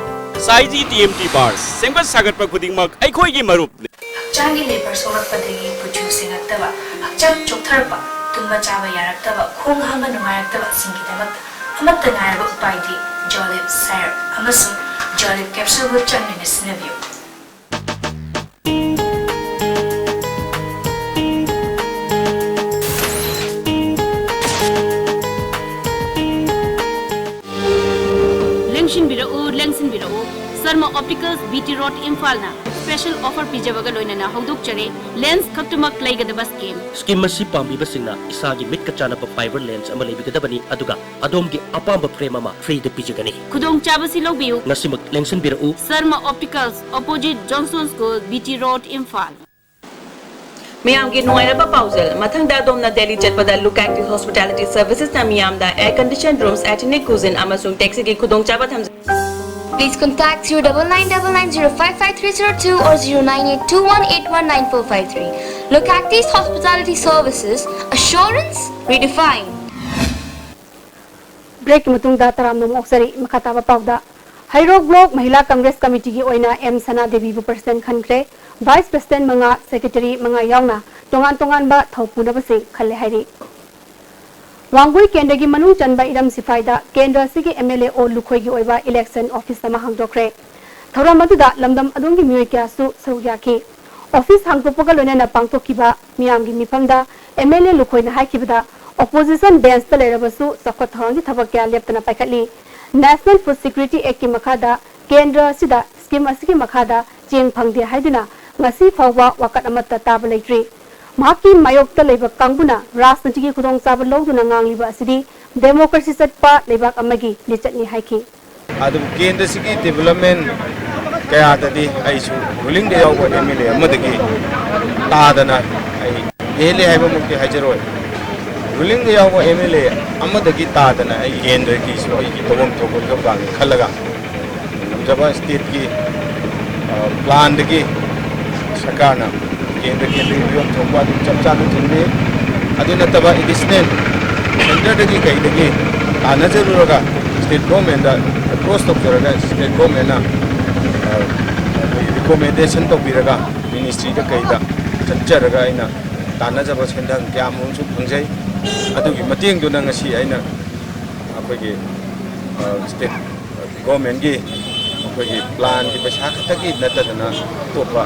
ꯁꯥꯏꯖꯤ ꯇꯤ ꯑꯦꯝ ꯇꯤ ꯕꯥꯔꯁ, ꯁꯦꯝꯒꯠ ꯁꯥꯒꯠꯄ ꯈꯨꯗꯤꯡꯃꯛ ꯑꯩꯈꯣꯏꯒꯤ ꯃꯔꯨꯞꯅꯤ꯫ ꯍꯛꯆꯥꯡꯒꯤ ꯂꯦꯕꯔ ꯁꯣꯛꯂꯛꯄꯗꯒꯤ ꯀꯨꯆꯨ ꯁꯦꯡꯉꯛꯇꯕ, ꯍꯛꯆꯥꯡ ꯆꯣꯛꯊꯔꯛꯄ, ꯇꯨꯝꯕ ꯆꯥꯕ ꯌꯥꯔꯛꯇꯕ, ꯈꯣꯡ ꯍꯥꯝꯕ ꯅꯨꯡꯉꯥꯏꯔꯛꯇꯕꯁꯤꯡꯒꯤꯗꯃꯛꯇ ꯑꯃꯠꯇ ꯉꯥꯏꯔꯕ ꯎꯄꯥꯏꯗꯤ ꯖꯣꯂꯤꯞ ꯁꯥꯏꯔꯞ ꯑꯃꯁꯨꯡ ꯖꯣꯂꯤꯞ ꯀꯦꯞꯁꯨꯜꯕꯨ ꯆꯥꯡ ꯅꯥꯏꯅ ꯁꯤꯖꯤꯟꯅꯕꯤꯌꯨ꯫ ꯂꯦꯡꯁꯤꯟꯕꯤꯔꯛꯎ, ꯂꯦꯡꯁꯤꯟꯕꯤꯔꯛꯎ꯫ Sharma opticals, B T road, ꯏꯝꯐꯥꯜꯅ ꯁ꯭ꯄꯦꯁꯦꯜ ꯑꯣꯐꯔ ꯄꯤꯖꯕꯒ ꯂꯣꯏꯅꯅ ꯍꯧꯗꯣꯛꯆꯔꯤ꯫ ꯂꯦꯟꯁ ꯈꯛꯇꯃꯛ ꯂꯩꯒꯗꯕ ꯁ꯭ꯀꯤꯝ꯫ ꯁ꯭ꯀꯤꯝ ꯑꯁꯤ ꯄꯥꯝꯕꯤꯕꯁꯤꯡꯅ ꯏꯁꯥꯒꯤ ꯃꯤꯠꯀ ꯆꯥꯟꯅꯕ ꯐꯥꯏꯕꯔ ꯂꯦꯟꯁ ꯑꯃ ꯂꯩꯕꯤꯒꯗꯕꯅꯤ, ꯑꯗꯨꯒ ꯑꯗꯣꯝꯒꯤ ꯑꯄꯥꯝꯕ ꯐ꯭ꯔꯦꯝ ꯑꯃ ꯐ꯭ꯔꯤꯗ ꯄꯤꯖꯒꯅꯤ꯫ ꯈꯨꯗꯣꯡꯆꯥꯕꯁꯤ ꯂꯧꯕꯤꯌꯨ꯫ ꯉꯁꯤꯃꯛ ꯂꯦꯡꯁꯤꯟꯕꯤꯔꯛꯎ꯫ Sharma opticals, opposite Johnson school, B T road, Imphal. ꯃꯌꯥꯝꯒꯤ ꯅꯨꯡꯉꯥꯏꯔꯕ ꯄꯥꯎꯖꯦꯜ꯫ ꯃꯊꯪꯗ ꯑꯗꯣꯝꯅ ꯗꯦꯜꯂꯤ ꯆꯠꯄꯗ ꯂꯨꯀꯥꯛꯀꯤ ꯍꯣꯁꯄꯤꯇꯥꯂꯤꯇꯤ ꯁꯔꯚꯤꯁꯦꯁꯅ ꯃꯤꯌꯥꯝꯗ ꯑꯦꯌꯔ ꯀꯟꯗꯤꯁꯟ ꯔꯨꯝꯁ, ꯑꯦꯊꯅꯤꯛ ꯀꯨꯖꯤꯟ ꯑꯃꯁꯨꯡ ꯇꯦꯛꯁꯤꯒꯤ ꯈꯨꯗꯣꯡꯆꯥꯕ ꯊꯝꯖꯩ꯫ Please contact zero double nine double nine zero five five three zero two or zero nine eight two one eight one nine four five three. Localities Hospitality Services, assurance redefined. ꯕ꯭ꯔꯦꯛꯀꯤ ꯃꯇꯨꯡꯗ ꯇꯔꯥꯝꯅ ꯑꯃꯨꯛ ꯑꯣꯛꯆꯔꯤ꯫ ꯃꯈꯥ ꯇꯥꯕ ꯄꯥꯎꯗ, ꯍꯩꯔꯣꯛ block ꯃꯍꯤꯂꯥ Congress ꯀꯃꯤꯇꯤꯒꯤ ꯑꯣꯏꯅ M ꯁꯅꯥꯗꯦꯕꯤꯕꯨ president ꯈꯟꯈ꯭ꯔꯦ꯫ Vice president ꯃꯉꯥ, secretary ꯃꯉꯥ ꯌꯥꯎꯅ ꯇꯣꯉꯥꯟ ꯇꯣꯉꯥꯟꯕ ꯊꯧꯄꯨꯅꯕꯁꯤꯡ ꯈꯜꯂꯦ ꯍꯥꯏꯔꯤ꯫ ꯋꯥꯡꯒꯣꯏ ꯀꯦꯟꯗ꯭ꯔꯒꯤ ꯃꯅꯨꯡ ꯆꯟꯕ ꯏꯔꯝ ꯁꯤꯐꯥꯏꯗ ꯀꯦꯟꯗ꯭ꯔ ꯑꯁꯤꯒꯤ ꯑꯦꯝ ꯑꯦꯜ ꯑꯦ ꯑꯣ ꯂꯨꯈꯣꯏꯒꯤ ꯑꯣꯏꯕ ꯏꯂꯦꯛꯁꯟ ꯑꯣꯐꯤꯁ ꯑꯃ ꯍꯥꯡꯗꯣꯛꯈ꯭ꯔꯦ꯫ ꯊꯧꯔꯝ ꯑꯗꯨꯗ ꯂꯝꯗꯝ ꯑꯗꯣꯝꯒꯤ ꯃꯤꯑꯣꯏ ꯀꯌꯥꯁꯨ ꯁꯔꯨꯛ ꯌꯥꯈꯤ꯫ ꯑꯣꯐꯤꯁ ꯍꯥꯡꯗꯣꯛꯄꯒ ꯂꯣꯏꯅꯅ ꯄꯥꯡꯊꯣꯛꯈꯤꯕ ꯃꯤꯌꯥꯝꯒꯤ ꯃꯤꯐꯝꯗ ꯑꯦꯝ ꯑꯦꯜ ꯑꯦ ꯂꯨꯈꯣꯏꯅ ꯍꯥꯏꯈꯤꯕꯗ, ꯑꯣꯄꯣꯖꯤꯁꯟ ꯕꯦꯟꯁꯇ ꯂꯩꯔꯕꯁꯨ ꯆꯥꯎꯈꯠ ꯊꯧꯔꯥꯡꯒꯤ ꯊꯕꯛ ꯀꯌꯥ ꯂꯦꯞꯇꯅ ꯄꯥꯏꯈꯠꯂꯤ꯫ ꯅꯦꯁꯅꯦꯜ ꯐꯨꯗ ꯁꯤꯀ꯭ꯌꯨꯔꯤꯇꯤ ꯑꯦꯛꯀꯤ ꯃꯈꯥꯗ ꯀꯦꯟꯗ꯭ꯔ ꯑꯁꯤꯗ ꯁ꯭ꯀꯤꯝ ꯑꯁꯤꯒꯤ ꯃꯈꯥꯗ ꯆꯦꯡ ꯐꯪꯗꯦ ꯍꯥꯏꯗꯨꯅ ꯉꯁꯤ ꯐꯥꯎꯕ ꯋꯥꯀꯠ ꯑꯃꯠꯇ ꯇꯥꯕ ꯂꯩꯇ꯭ꯔꯤ꯫ ꯃꯍꯥꯛꯀꯤ ꯃꯥꯌꯣꯛꯇ ꯂꯩꯕ ꯀꯥꯡꯕꯨꯅ ꯔꯥꯖꯅꯤꯇꯤꯒꯤ ꯈꯨꯗꯣꯡꯆꯥꯕ ꯂꯧꯗꯨꯅ ꯉꯥꯡꯂꯤꯕ ꯑꯁꯤꯗꯤ ꯗꯦꯃꯣꯀ꯭ꯔꯦꯁꯤ ꯆꯠꯄ ꯂꯩꯕꯥꯛ ꯑꯃꯒꯤ ꯂꯤꯆꯠꯅꯤ ꯍꯥꯏꯈꯤ꯫ ꯑꯗꯨꯕꯨ ꯀꯦꯟꯗ꯭ꯔꯁꯤꯒꯤ ꯗꯤꯕꯦꯂꯞꯃꯦꯟ ꯀꯌꯥꯗꯗꯤ ꯑꯩꯁꯨ ꯔꯨꯂꯤꯡꯗ ꯌꯥꯎꯕ ꯑꯦꯝ ꯑꯦꯜ ꯑꯦ ꯑꯃꯗꯒꯤ ꯇꯥꯗꯅ ꯑꯩ ꯍꯦꯜꯂꯦ ꯍꯥꯏꯕꯃꯛꯇꯤ ꯍꯥꯏꯖꯔꯣꯏ꯫ ꯔꯨꯂꯤꯡꯗ ꯌꯥꯎꯕ ꯑꯦꯝ ꯑꯦꯜ ꯑꯦ ꯑꯃꯗꯒꯤ ꯇꯥꯗꯅ ꯑꯩ ꯀꯦꯟꯗ꯭ꯔꯒꯤꯁꯨ ꯑꯩꯒꯤ ꯇꯧꯐꯝ ꯊꯣꯛꯄ ꯊꯕꯛ ꯈꯜꯂꯒ ꯉꯝꯖꯕ ꯁ꯭ꯇꯦꯠꯀꯤ, ꯑ, ꯄ꯭ꯂꯥꯟꯗꯒꯤ ꯁꯔꯀꯥꯔꯅ ꯀꯦꯟꯗ꯭ꯔ ꯀꯦꯟꯗ꯭ꯔꯒꯤ ꯄꯤꯐꯝ ꯊꯣꯛꯄ ꯑꯗꯨꯝ ꯆꯞ ꯆꯥꯅ ꯊꯤꯡꯂꯤ꯫ ꯑꯗꯨ ꯅꯠꯇꯕ ꯑꯦꯗꯤꯁꯅꯦꯜ ꯁꯦꯟꯇꯔꯗꯒꯤ ꯀꯩꯗꯒꯤ ꯇꯥꯟꯅꯖꯔꯨꯔꯒ ꯁ꯭ꯇꯦꯠ ꯒꯣꯔꯃꯦꯟꯗ ꯑꯦꯄ꯭ꯔꯣꯁ ꯇꯧꯖꯔꯒ ꯁ꯭ꯇꯦꯠ ꯒꯣꯔꯃꯦꯟꯅ, ꯑ, ꯑꯩꯈꯣꯏ ꯔꯤꯀꯣꯃꯦꯟꯗꯦꯁꯟ ꯇꯧꯕꯤꯔꯒ ꯃꯤꯅꯤꯁꯇ꯭ꯔꯤꯗ ꯀꯩꯗ ꯆꯠꯆꯔꯒ ꯑꯩꯅ ꯇꯥꯟꯅꯖꯕ ꯁꯦꯟꯊꯪ ꯀꯌꯥ ꯑꯃꯁꯨ ꯐꯪꯖꯩ꯫ ꯑꯗꯨꯒꯤ ꯃꯇꯦꯡꯗꯨꯅ ꯉꯁꯤ ꯑꯩꯅ ꯑꯩꯈꯣꯏꯒꯤ, ꯑ, ꯁ꯭ꯇꯦꯠ ꯒꯣꯔꯃꯦꯟꯒꯤ ꯑꯩꯈꯣꯏꯒꯤ ꯄ꯭ꯂꯥꯟꯒꯤ ꯄꯩꯁꯥ ꯈꯛꯇꯒꯤ ꯅꯠꯇꯗꯅ ꯑꯇꯣꯞꯄ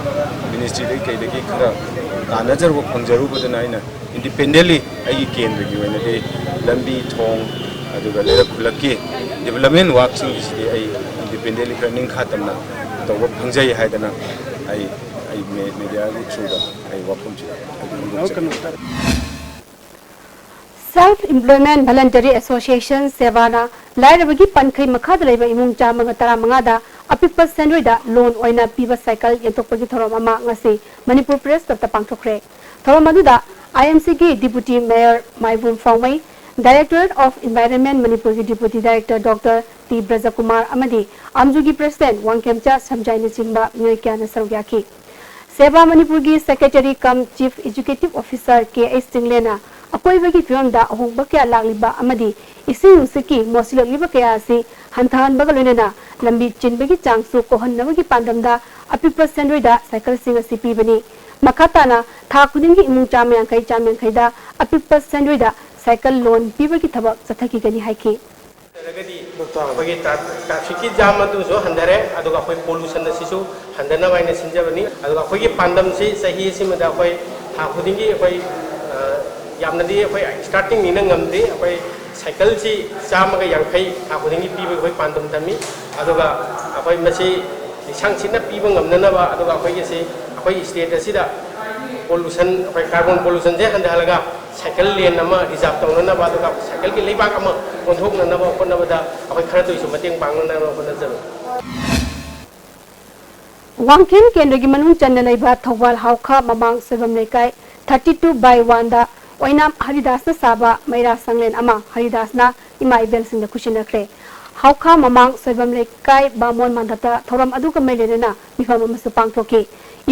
ꯃꯤꯅꯤꯁꯇ꯭ꯔꯤꯗꯒꯤ ꯀꯩꯗꯒꯤ ꯈꯔ ꯇꯥꯟꯅꯖꯔꯨꯕ ꯐꯪꯖꯔꯨꯕꯗꯨꯅ ꯑꯩꯅ ꯏꯟꯗꯤꯄꯦꯟꯗꯦꯟꯂꯤ ꯑꯩꯒꯤ ꯀꯦꯟꯗ꯭ꯔꯒꯤ ꯑꯣꯏꯅꯗꯤ ꯂꯝꯕꯤ ꯊꯣꯡ ꯑꯗꯨꯒ ꯂꯩꯔꯛ ꯈꯨꯜꯂꯛꯀꯤ ꯗꯤꯕꯂꯞꯃꯦꯟ ꯋꯥꯔꯛꯁꯤꯡꯒꯤꯁꯤꯗꯤ ꯑꯩ ꯏꯟꯗꯤꯄꯦꯟꯗꯦꯟꯂꯤ ꯈꯔ ꯅꯤꯡꯈꯥ ꯇꯝꯅ ꯇꯧꯕ ꯐꯪꯖꯩ ꯍꯥꯏꯗꯅ ꯑꯩ, ꯑꯩ ꯃꯦ-, ꯃꯦꯗꯤꯌꯥꯒꯤ ꯊ꯭ꯔꯨꯗ ꯑꯩ ꯋꯥꯐꯝꯁꯦ ꯑꯗꯨꯝ ꯐꯣꯡꯗꯣꯛꯆꯔꯤ꯫ Self Employment Voluntary Association, ꯁꯦꯕꯥꯅ ꯂꯥꯏꯔꯕꯒꯤ ꯄꯟꯈꯩ ꯃꯈꯥꯗ ꯂꯩꯕ ꯏꯃꯨꯡ ꯆꯥꯝꯃꯒ ꯇꯔꯥꯃꯉꯥꯗ ꯑꯄꯤꯛꯄ ꯁꯦꯟꯗꯣꯏꯗ ꯂꯣꯟ ꯑꯣꯏꯅ ꯄꯤꯕ ꯁꯥꯏꯀꯜ ꯌꯦꯟꯊꯣꯛꯄꯒꯤ ꯊꯧꯔꯝ ꯑꯃ ꯉꯁꯤ ꯃꯅꯤꯄꯨꯔ ꯄ꯭ꯔꯦꯁ ꯀ꯭ꯂꯕꯇ ꯄꯥꯡꯊꯣꯛꯈ꯭ꯔꯦ꯫ ꯊꯧꯔꯝ ꯑꯗꯨꯗ ꯑꯥꯏ ꯑꯦꯝ ꯁꯤꯒꯤ Deputy Mayor Maibam ꯐꯥꯎꯃꯩ, Directorate of Environment ꯃꯅꯤꯄꯨꯔꯒꯤ Deputy Director Doctor ꯇꯤ ꯕ꯭ꯔꯖꯀꯨꯃꯥꯔ ꯑꯃꯗꯤ ꯑꯝꯖꯨꯒꯤ President ꯋꯥꯡꯈꯦꯝꯆꯥ ꯁꯝꯖꯥꯏꯅꯆꯤꯡꯕ ꯃꯤꯑꯣꯏ ꯀꯌꯥꯅ ꯁꯔꯨꯛ ꯌꯥꯈꯤ꯫ ꯁꯦꯕꯥ ꯃꯅꯤꯄꯨꯔꯒꯤ Secretary cum Chief Executive Officer ꯀꯦ ꯑꯩꯆ ꯆꯤꯡꯂꯦꯟꯅ ꯑꯀꯣꯏꯕꯒꯤ ꯐꯤꯕꯝꯗ ꯑꯍꯣꯡꯕ ꯀꯌꯥ ꯂꯥꯛꯂꯤꯕ ꯑꯃꯗꯤ ꯏꯁꯤꯡ ꯅꯨꯡꯁꯤꯠꯀꯤ ꯃꯣꯠꯁꯤꯜꯂꯛꯂꯤꯕ ꯀꯌꯥ ꯑꯁꯤ ꯍꯟꯊꯍꯟꯕꯒ ꯂꯣꯏꯅꯅ ꯂꯝꯕꯤ ꯆꯤꯟꯕꯒꯤ ꯆꯥꯡꯁꯨ ꯀꯣꯛꯍꯟꯅꯕꯒꯤ ꯄꯥꯟꯗꯝꯗ ꯑꯄꯤꯛꯄ ꯁꯦꯟꯗꯣꯏꯗ ꯁꯥꯏꯀꯜꯁꯤꯡ ꯑꯁꯤ ꯄꯤꯕꯅꯤ꯫ ꯃꯈꯥ ꯇꯥꯅ ꯊꯥ ꯈꯨꯗꯤꯡꯒꯤ ꯏꯃꯨꯡ ꯆꯥꯝꯃ ꯌꯥꯡꯈꯩ, ꯆꯥꯝꯃ ꯌꯥꯡꯈꯩꯗ ꯑꯄꯤꯛꯄ ꯁꯦꯟꯗꯣꯏꯗ ꯁꯥꯏꯀꯜ ꯂꯣꯟ ꯄꯤꯕꯒꯤ ꯊꯕꯛ ꯆꯠꯊꯈꯤꯒꯅꯤ ꯍꯥꯏꯈꯤ꯫ ꯅꯠꯇ꯭ꯔꯒꯗꯤ ꯑꯩꯈꯣꯏꯒꯤ ꯇ꯭ꯔꯥ-, ꯇ꯭ꯔꯥꯐꯤꯛꯀꯤ ꯖꯥꯝ ꯑꯗꯨꯁꯨ ꯍꯟꯊꯔꯦ, ꯑꯗꯨꯒ ꯑꯩꯈꯣꯏ ꯄꯣꯂꯨꯁꯟ ꯑꯁꯤꯁꯨ ꯍꯟꯊꯅꯕ ꯍꯥꯏꯅ ꯁꯤꯟꯖꯕꯅꯤ꯫ ꯑꯗꯨꯒ ꯑꯩꯈꯣꯏꯒꯤ ꯄꯥꯟꯗꯝꯁꯤ ꯆꯍꯤ ꯑꯁꯤꯃꯗ ꯑꯩꯈꯣꯏ ꯊꯥ ꯈꯨꯗꯤꯡꯒꯤ ꯑꯩꯈꯣꯏ, ꯑ, ꯌꯥꯝꯅꯗꯤ ꯑꯩꯈꯣꯏ ꯁ꯭ꯇꯥꯔꯇꯤꯡꯅꯤꯅ ꯉꯝꯗ꯭ꯔꯤ, ꯑꯩꯈꯣꯏ ꯁꯥꯏꯀꯜꯁꯤ ꯆꯥꯝꯃꯒ ꯌꯥꯡꯈꯩ ꯊꯥ ꯈꯨꯗꯤꯡꯒꯤ ꯄꯤꯕꯒꯤ ꯑꯩꯈꯣꯏ ꯄꯥꯟꯗꯝ ꯊꯝꯃꯤ꯫ ꯑꯗꯨꯒ ꯑꯩꯈꯣꯏ ꯃꯁꯤ ꯂꯤꯁꯥꯡ ꯁꯤꯠꯅ ꯄꯤꯕ ꯉꯝꯅꯅꯕ, ꯑꯗꯨꯒ ꯑꯩꯈꯣꯏꯒꯤꯁꯤ ꯑꯩꯈꯣꯏ ꯁ꯭ꯇꯦꯠ ꯑꯁꯤꯗ ꯄꯣꯂꯨꯁꯟ, ꯑꯩꯈꯣꯏ ꯀꯥꯔꯕꯣꯟ ꯄꯣꯂꯨꯁꯟꯁꯦ ꯍꯟꯊꯍꯜꯂꯒ ꯁꯥꯏꯀꯜ ꯂꯦꯟ ꯑꯃ ꯔꯤꯖꯥꯔꯚ ꯇꯧꯅꯅꯕ, ꯑꯗꯨꯒ ꯁꯥꯏꯀꯜꯒꯤ ꯂꯩꯕꯥꯛ ꯑꯃ ꯑꯣꯟꯊꯣꯛꯅꯅꯕ ꯍꯣꯠꯅꯕꯗ ꯑꯩꯈꯣꯏ ꯈꯔꯇ ꯑꯣꯏꯁꯨ ꯃꯇꯦꯡ ꯄꯥꯡꯅꯅꯕ ꯍꯣꯠꯅꯖꯕꯅꯤ꯫ ꯋꯥꯡꯈꯦꯝ ꯀꯦꯟꯗ꯭ꯔꯒꯤ ꯃꯅꯨꯡ ꯆꯟꯅ ꯂꯩꯕ ꯊꯧꯕꯥꯜ ꯍꯥꯎꯈꯥ ꯃꯃꯥꯡ ꯁꯣꯏꯕꯝ ꯂꯩꯀꯥꯏ thirty two by one ꯗ ꯑꯣꯏꯅꯥꯝ ꯍꯔꯤꯗꯥꯁꯅ ꯁꯥꯕ ꯃꯩꯔꯥ ꯁꯪꯂꯦꯟ ꯑꯃ ꯍꯔꯤꯗꯥꯁꯅ ꯏꯃꯥ ꯏꯕꯦꯜꯁꯤꯡꯗ ꯈꯨꯠꯁꯤꯟꯅꯈ꯭ꯔꯦ꯫ ꯍꯥꯎꯈꯥ ꯃꯃꯥꯡ ꯁꯣꯏꯕꯝ ꯂꯩꯀꯥꯏ ꯕꯥꯃꯣꯟ ꯃꯟꯗꯞꯇ ꯊꯧꯔꯝ ꯑꯗꯨꯒ ꯃꯔꯤ ꯂꯩꯅꯅ ꯃꯤꯐꯝ ꯑꯃꯁꯨ ꯄꯥꯡꯊꯣꯛꯈꯤ꯫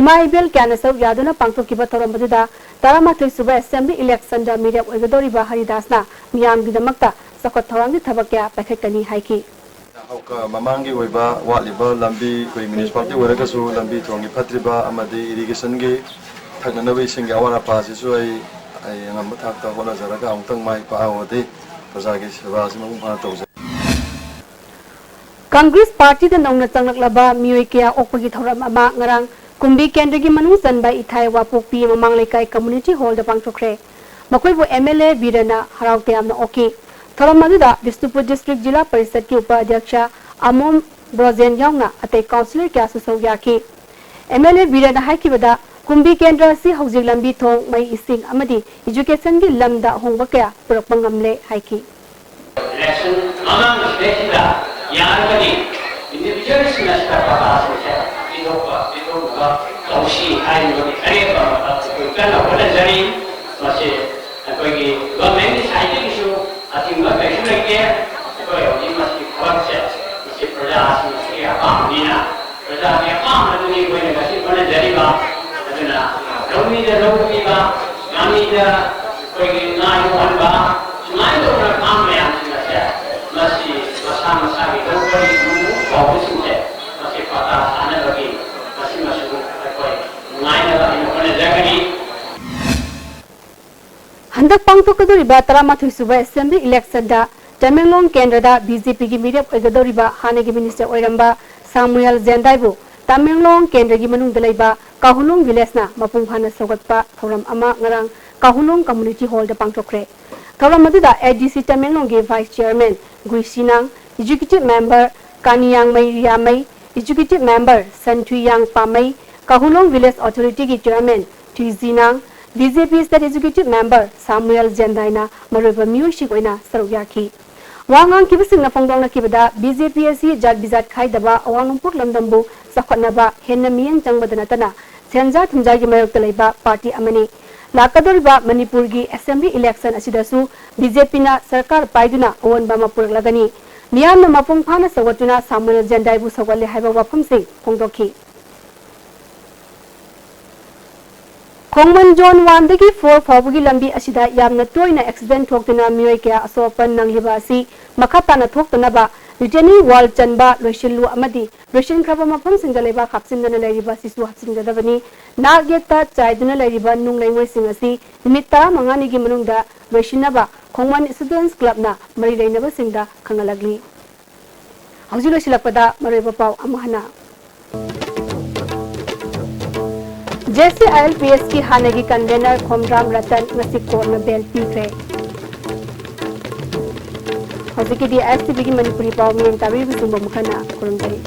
ꯏꯃꯥ ꯏꯕꯦꯜ ꯀꯌꯥꯅ ꯁꯔꯨꯛ ꯌꯥꯗꯨꯅ ꯄꯥꯡꯊꯣꯛꯈꯤꯕ ꯊꯧꯔꯝ ꯑꯗꯨꯗ ꯇꯔꯥꯃꯥꯊꯣꯏ ꯁꯨꯕ assembly election ꯗ ꯃꯤꯔꯦꯞ ꯑꯣꯏꯒꯗꯧꯔꯤꯕ ꯍꯔꯤꯗꯥꯁꯅ ꯃꯤꯌꯥꯝꯒꯤꯗꯃꯛꯇ ꯆꯥꯎꯈꯠ ꯊꯧꯔꯥꯡꯒꯤ ꯊꯕꯛ ꯀꯌꯥ ꯄꯥꯏꯈꯠꯀꯅꯤ ꯍꯥꯏꯈꯤ꯫ ꯍꯧꯀ ꯃꯃꯥꯡꯒꯤ ꯑꯣꯏꯕ ꯋꯥꯠꯂꯤꯕ ꯂꯝꯕꯤ, ꯑꯩꯈꯣꯏ municipality ꯑꯣꯏꯔꯒꯁꯨ ꯂꯝꯕꯤ ꯊꯣꯡꯒꯤ ꯐꯠꯇ꯭ꯔꯤꯕ ꯑꯃꯗꯤ irrigation ꯒꯤ ꯊꯛꯅꯅꯕ ꯏꯁꯤꯡꯒꯤ ꯑꯋꯥꯠ ꯑꯄꯥ ꯑꯁꯤꯁꯨ ꯑꯩ, ꯑꯩ ꯑꯉꯝꯕ ꯊꯥꯛꯇ ꯍꯣꯠꯅꯖꯔꯒ ꯑꯃꯨꯛꯇꯪ ꯃꯥꯏ ꯄꯥꯛꯑꯒꯗꯤ ꯄ꯭ꯔꯖꯥꯒꯤ ꯁꯦꯕꯥ ꯑꯁꯤ ꯃꯄꯨꯡ ꯐꯥꯅ ꯇꯧꯖꯩ꯫ ꯀꯪꯒ꯭ꯔꯦꯁ ꯄꯥꯔꯇꯤꯗ ꯅꯧꯅ ꯆꯪꯂꯛꯂꯕ ꯃꯤꯑꯣꯏ ꯀꯌꯥ ꯑꯣꯛꯄꯒꯤ ꯊꯧꯔꯝ ꯑꯃ ꯉꯔꯥꯡ ꯀꯨꯝꯕꯤ ꯀꯦꯟꯗ꯭ꯔꯒꯤ ꯃꯅꯨꯡ ꯆꯟꯕ ꯏꯊꯥꯏ ꯋꯥꯄꯣꯛꯄꯤ ꯃꯃꯥꯡ ꯂꯩꯀꯥꯏ community hall ꯗ ꯄꯥꯡꯊꯣꯛꯈ꯭ꯔꯦ꯫ ꯃꯈꯣꯏꯕꯨ MLA ꯕꯤꯔꯦꯟꯅ ꯍꯔꯥꯎ ꯇꯌꯥꯝꯅ ꯑꯣꯛꯈꯤ꯫ ꯊꯧꯔꯝ ꯑꯗꯨꯗ ꯕꯤꯁꯅꯨꯄꯨꯔ district ꯖꯤꯂꯥ ꯄꯔꯤꯁꯗꯀꯤ ꯎꯄꯥꯙ꯭ꯌꯛꯁ ꯑꯃꯣꯝ ꯕ꯭ꯔꯣꯖꯦꯟ ꯌꯥꯎꯅ ꯑꯇꯩ councillor ꯀꯌꯥꯁꯨ ꯁꯔꯨꯛ ꯌꯥꯈꯤ꯫ MLA ꯕꯤꯔꯦꯟꯅ ꯍꯥꯏꯈꯤꯕꯗ, ꯀꯨꯝꯕꯤ ꯀꯦꯟꯗ꯭ꯔ ꯑꯁꯤ ꯍꯧꯖꯤꯛ ꯂꯝꯕꯤ ꯊꯣꯡ, ꯃꯩ ꯏꯁꯤꯡ ꯑꯃꯗꯤ education ꯒꯤ ꯂꯝꯗ ꯑꯍꯣꯡꯕ ꯀꯌꯥ ꯄꯨꯔꯛꯄ ꯉꯝꯂꯦ ꯍꯥꯏꯈꯤ꯫ Election ꯃꯃꯥꯡꯒꯤ ꯁꯤꯗꯩꯁꯤꯗ ꯌꯥꯔꯒꯗꯤ individual ꯁꯤꯡ ꯑꯁꯤꯗ ꯄꯇꯥꯁꯤꯡꯁꯦ ꯄꯤꯊꯣꯛꯄ, ꯄꯤꯊꯣꯛꯅꯕ ꯇꯧꯁꯤ ꯍꯥꯏꯔꯤꯕꯒꯤ ꯑꯔꯦꯞꯄ ꯑꯃꯈꯛ ꯑꯩꯈꯣꯏ ꯀꯟꯅ ꯍꯣꯠꯅꯖꯔꯤ꯫ ꯃꯁꯤ ꯑꯩꯈꯣꯏꯒꯤ government ꯀꯤ side ꯇꯒꯤꯁꯨ ꯑꯊꯤꯡꯕ ꯀꯩꯁꯨ ꯂꯩꯇꯦ꯫ ꯑꯩꯈꯣꯏ ꯍꯧꯖꯤꯛ ꯃꯁꯤꯒꯤ ꯊꯕꯛꯁꯦ ꯃꯁꯤ ꯄ꯭ꯔꯖꯥꯁꯤꯡ ꯑꯁꯤꯒꯤ ꯑꯄꯥꯝꯕꯅꯤꯅ, ꯄ꯭ꯔꯖꯥꯒꯤ ꯑꯄꯥꯝꯕꯗꯨꯅꯤ ꯑꯩꯈꯣꯏꯅ ꯉꯁꯤ ꯍꯣꯠꯅꯖꯔꯤꯕ꯫ ꯑꯗꯨꯅ ꯂꯧꯃꯤꯗ ꯂꯧ ꯄꯤꯕ, ꯉꯥꯃꯤꯗ ꯑꯩꯈꯣꯏꯒꯤ ꯉꯥ ꯌꯣꯛꯍꯟꯕ, ꯁꯨꯃꯥꯏꯅ ꯇꯧꯗꯅ farm ꯃꯌꯥꯝꯁꯤꯡ ꯑꯁꯦ ꯃꯁꯤ ꯃꯁꯥ ꯃꯁꯥꯒꯤ ꯂꯧ ꯄꯔꯤ ꯏꯃꯨꯡ ꯆꯥꯎꯕꯁꯤꯡꯁꯦ ꯃꯁꯤ ꯄꯇꯥ ꯁꯥꯅꯕꯒꯤ ꯃꯁꯤꯃꯁꯨ ꯑꯩꯈꯣꯏ ꯅꯨꯡꯉꯥꯏꯅꯕ ꯑꯩꯅ ꯍꯣꯠꯅꯖꯒꯅꯤ꯫ ꯍꯟꯗꯛ ꯄꯥꯡꯊꯣꯛꯀꯗꯧꯔꯤꯕ ꯇꯔꯥꯃꯥꯊꯣꯏ ꯁꯨꯕ assembly election ꯗ ꯇꯃꯦꯡꯂꯣꯡ ꯀꯦꯟꯗ꯭ꯔꯗ BJP ꯒꯤ ꯃꯤꯔꯦꯞ ꯑꯣꯏꯒꯗꯧꯔꯤꯕ ꯍꯥꯟꯅꯒꯤ minister ꯑꯣꯏꯔꯝꯕ ꯁꯥꯃꯨꯑꯦꯜ ꯖꯦꯟꯗꯥꯏꯕꯨ ꯇꯃꯦꯡꯂꯣꯡ ꯀꯦꯟꯗ꯭ꯔꯒꯤ ꯃꯅꯨꯡꯗ ꯂꯩꯕ ꯀꯥꯍꯨꯂꯣꯡ village ꯅ ꯃꯄꯨꯡ ꯐꯥꯅ ꯁꯧꯒꯠꯄ ꯊꯧꯔꯝ ꯑꯃ ꯉꯔꯥꯡ ꯀꯥꯍꯨꯂꯣꯡ community hall ꯗ ꯄꯥꯡꯊꯣꯛꯈ꯭ꯔꯦ꯫ ꯊꯧꯔꯝ ꯑꯗꯨꯗ ADC ꯇꯃꯦꯡꯂꯣꯡꯒꯤ vice chairman ꯒꯨꯏꯁꯤꯅꯥꯡ, executive member ꯀꯥꯅꯤꯌꯥꯡꯃꯩ ꯔꯤꯌꯥꯃꯩ, executive member ꯁꯟꯊꯨꯏꯌꯥꯡ ꯄꯥꯃꯩ, ꯀꯥꯍꯨꯂꯣꯡ village authority ꯒꯤ chairman ꯊꯨꯏꯖꯤꯅꯥꯡ, BJP state executive member ꯁꯥꯃꯨꯑꯦꯜ ꯖꯦꯟꯗꯥꯏꯅ ꯃꯔꯨꯑꯣꯏꯕ ꯃꯤꯑꯣꯏꯁꯤꯡ ꯑꯣꯏꯅ ꯁꯔꯨꯛ ꯌꯥꯈꯤ꯫ ꯋꯥ ꯉꯥꯡꯈꯤꯕꯁꯤꯡꯅ ꯐꯣꯡꯗꯣꯛꯅꯈꯤꯕꯗ, BJP ꯑꯁꯤ ꯖꯥꯠ ꯕꯤꯖꯥꯠ ꯈꯥꯏꯗꯕ ꯑꯋꯥꯡ ꯅꯣꯡꯄꯣꯛ ꯂꯝꯗꯝꯕꯨ ꯆꯥꯎꯈꯠꯅꯕ ꯍꯦꯟꯅ ꯃꯤꯠꯌꯦꯡ ꯆꯪꯕꯗ ꯅꯠꯇꯅ ꯁꯦꯟꯖꯥ ꯊꯨꯝꯖꯥꯒꯤ ꯃꯥꯌꯣꯛꯇ ꯂꯩꯕ ꯄꯥꯔꯇꯤ ꯑꯃꯅꯤ꯫ ꯂꯥꯛꯀꯗꯧꯔꯤꯕ ꯃꯅꯤꯄꯨꯔꯒꯤ ꯑꯦꯁꯦꯝꯕ꯭ꯂꯤ ꯏꯂꯦꯛꯁꯟ ꯑꯁꯤꯗꯁꯨ ꯕꯤ ꯖꯦ ꯄꯤꯅ ꯁꯔꯀꯥꯔ ꯄꯥꯏꯗꯨꯅ ꯑꯑꯣꯟꯕ ꯑꯃ ꯄꯨꯔꯛꯂꯒꯅꯤ꯫ ꯃꯤꯌꯥꯝꯅ ꯃꯄꯨꯡ ꯐꯥꯅ ꯁꯧꯒꯠꯇꯨꯅ ꯁꯥꯃꯨꯑꯦꯜ ꯖꯦꯟꯗꯥꯏꯕꯨ ꯁꯧꯒꯠꯂꯦ ꯍꯥꯏꯕ ꯋꯥꯐꯝꯁꯤꯡ ꯐꯣꯡꯗꯣꯛꯈꯤ꯫ ꯈꯣꯡꯃꯟ ꯖꯣꯟ ꯋꯥꯟꯗꯒꯤ ꯐꯣꯔ ꯐꯥꯎꯕꯒꯤ ꯂꯝꯕꯤ ꯑꯁꯤꯗ ꯌꯥꯝꯅ ꯇꯣꯏꯅ ꯑꯦꯛꯁꯤꯗꯦꯟ ꯊꯣꯛꯇꯨꯅ ꯃꯤꯑꯣꯏ ꯀꯌꯥ ꯑꯁꯣꯛ ꯑꯄꯟ ꯅꯪꯂꯤꯕ ꯑꯁꯤ ꯃꯈꯥ ꯇꯥꯅ ꯊꯣꯛꯇꯅꯕ ꯔꯤꯇꯦꯅꯤꯡ ꯋꯥꯜ ꯆꯟꯕ ꯂꯣꯏꯁꯤꯜꯂꯨ ꯑꯃꯗꯤ ꯂꯣꯏꯁꯤꯟꯈ꯭ꯔꯕ ꯃꯐꯝꯁꯤꯡꯗ ꯂꯩꯕꯥꯛ ꯍꯥꯞꯆꯤꯟꯗꯅ ꯂꯩꯔꯤꯕ ꯑꯁꯤꯁꯨ ꯍꯥꯞꯆꯤꯟꯒꯗꯕꯅꯤ꯫ ꯅꯥꯛ ꯌꯦꯠꯇ ꯆꯥꯏꯗꯨꯅ ꯂꯩꯔꯤꯕ ꯅꯨꯡ ꯂꯩꯉꯣꯏꯁꯤꯡ ꯑꯁꯤ ꯅꯨꯃꯤꯠ ꯇꯔꯥꯃꯉꯥꯅꯤꯒꯤ ꯃꯅꯨꯡꯗ ꯂꯣꯏꯁꯤꯟꯅꯕ ꯈꯣꯡꯃꯟ ꯁ꯭ꯇꯨꯗꯦꯟꯠꯁ ꯀ꯭ꯂꯕꯅ ꯃꯔꯤ ꯂꯩꯅꯕꯁꯤꯡꯗ ꯈꯪꯍꯜꯂꯛꯂꯤ꯫ ꯍꯧꯖꯤꯛ ꯂꯣꯏꯁꯤꯜꯂꯛꯄꯗ ꯃꯔꯨꯑꯣꯏꯕ ꯄꯥꯎ ꯑꯃꯨꯛ ꯍꯟꯅ꯫ J C I L P ꯑꯦꯁꯀꯤ ꯍꯥꯟꯅꯒꯤ ꯀꯟꯚꯦꯅꯔ ꯈꯣꯝꯗ꯭ꯔꯥꯝ ꯔꯇꯟ ꯉꯁꯤ ꯀꯣꯔꯠꯅ ꯕꯦꯜ ꯄꯤꯈ꯭ꯔꯦ꯫ ꯍꯧꯖꯤꯛꯀꯤꯗꯤ ꯑꯥꯏ ꯑꯦꯁ ꯇꯤ ꯚꯤꯒꯤ ꯃꯅꯤꯄꯨꯔꯤ ꯄꯥꯎ ꯃꯤꯠꯌꯦꯡ ꯇꯥꯕꯤꯔꯤꯕꯁꯤꯡꯕꯨ ꯑꯃꯨꯛ ꯍꯟꯅ ꯈꯨꯔꯨꯝꯖꯔꯤ꯫